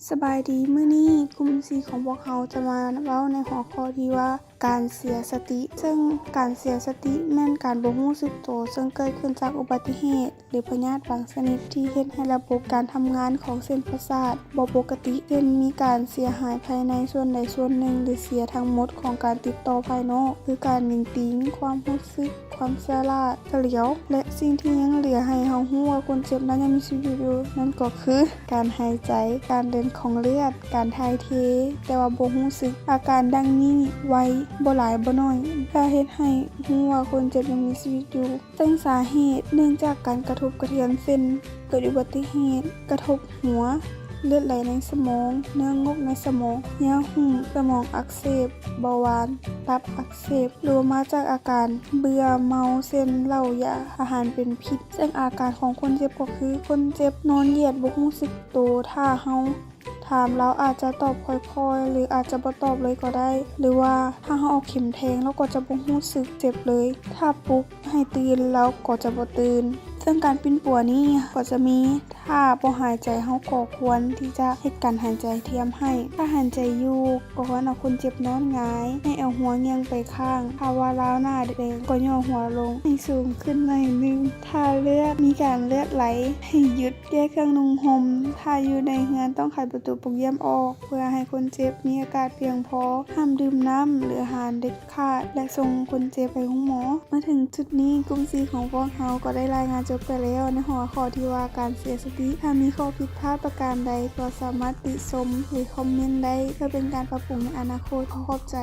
ສະບາຍດີ, ມື້ນີ້ກຸ່ມສີ່ຂອງພວກເຮົາຈະມາເວົ້າໃນຫົວຂໍ້ທີ່ວ່າ ການເສຍສະຕິ, ເຊິ່ງການເສຍສະຕິແມ່ນການບໍ່ຮູ້ສຶກໂຕ ເຊິ່ງເກີດຂຶ້ນຈາກອຸບັດຕິເຫດ ຫຼື ພະຍາດບາງຊະນິດທີ່ເຮັດໃຫ້ລະບົບການທຳງານຂອງເສັ້ນປະສາດບໍ່ປົກກະຕິ, ເຊັ່ນ ມີການເສຍຫາຍພາຍໃນສ່ວນໃດສ່ວນໜຶ່ງ ຫຼື ເສຍທັງໝົດຂອງການຕິດຕໍ່ພາຍນອກ, ຄືການເໜັງຕີງ, ຄວາມຮູ້ສຶກ, ຄວາມສະຫຼາດ, ສະຫຼຽວ ແລະ ສິ່ງທີ່ຍັງເຫຼືອໃຫ້ເຮົາຮູ້ວ່າຄົນເຈັບນັ້ນຍັງມີຊີວິດຢູ່ນັ້ນກໍຄື ການຫາຍໃຈ, ການເດີນຂອງເລືອດ, ການຖ່າຍເທ ແຕ່ວ່າບໍ່ຮູ້ສຶກ. ອາການດັ່ງນີ້ໄວ, ບໍ່ຫຼາຍບໍ່ໜ້ອຍ ເພື່ອເຮັດໃຫ້ຮູ້ວ່າຄົນເຈັບຍັງມີຊີວິດຢູ່. ເຊິ່ງສາເຫດເນື່ອງຈາກການກະທົບກະເທືອນ ເຊັ່ນ ເກີດອຸບັດຕິເຫດ, ກະທົບຫົວ, ເລືອດໄຫຼໃນສະໝອງ, ເນື້ອງົກໃນສະໝອງ, ເຫຍື່ອຫຸ້ມ, ສະໝອງອັກເສບ, ເບົາຫວານ, ຕັບອັກເສບ ຫຼື ມາຈາກອາການເບື່ອເມົາ ເຊັ່ນ ເຫຼົ້າ, ຢາ, ອາຫານເປັນພິດ. ເຊິ່ງອາການຂອງຄົນເຈັບກໍຄື ຄົນເຈັບນອນຢຽດບໍ່ຮູ້ສຶກໂຕ. ຖ້າເຮົາຖາມ ລາວອາດຈະຕອບຄ່ອຍໆ ຫຼື ອາດຈະບໍ່ຕອບເລີຍກໍໄດ້ ຫຼືວ່າຖ້າເຮົາເອົາເຂັມແທງ ລາວກໍຈະບໍ່ຮູ້ສຶກເຈັບເລີຍ. ຖ້າປຸກໃຫ້ຕື່ນ ລາວກໍຈະບໍ່ຕື່ນ. ເຊິ່ງການປິ່ນປົວນີ້ກໍຈະມີ ຖ້າບໍ່ຫາຍໃຈ ເຮົາກໍຄວນທີ່ຈະເຮັດການຫາຍໃຈທຽມໃຫ້. ຖ້າຫາຍໃຈຢູ່ ກໍຄວນເອົາຄົນເຈັບນອນຫງາຍ, ໃຫ້ເອົາຫົວຫງ່ຽງໄປຂ້າງ. ຖ້າວ່າລາວໜ້າແດງ ກໍຫຍໍ້ຫົວລົງໃຫ້ສູງຂຶ້ນໜ້ອຍໜຶ່ງ. ຖ້າເລືອດ ມີການເລືອດໄຫຼ ໃຫ້ຢຸດ. ແກ້ເຄື່ອງນຸ່ງຫົ່ມ. ຖ້າຢູ່ໃນເຮືອນ ຕ້ອງໄຂປະຕູປ່ອງຢ້ຽມອອກ ເພື່ອໃຫ້ຄົນເຈັບມີອາກາດພຽງພໍ. ຫ້າມດື່ມນ້ຳ ຫຼື ອາຫານເດັດຂາດ ແລະ ສົ່ງຄົນເຈັບໄປໂຮງໝໍ. ມາເຖິງຈຸດນີ້ ກຸ່ມສີ່ຂອງພວກເຮົາກໍໄດ້ລາຍງານຈົບໄປແລ້ວ ໃນຫົວຂໍ້ທີ່ວ່າ ການເສຍສະຕິ. ຖ້າມີຂໍ້ຜິດພາດປະການໃດ ກໍສາມາດຕິຊົມ ຫຼື ຄອມເມັນໄດ້ ເພື່ອເປັນການປັບປຸງໃນອະນາຄົດ. ຂໍຂອບໃຈ.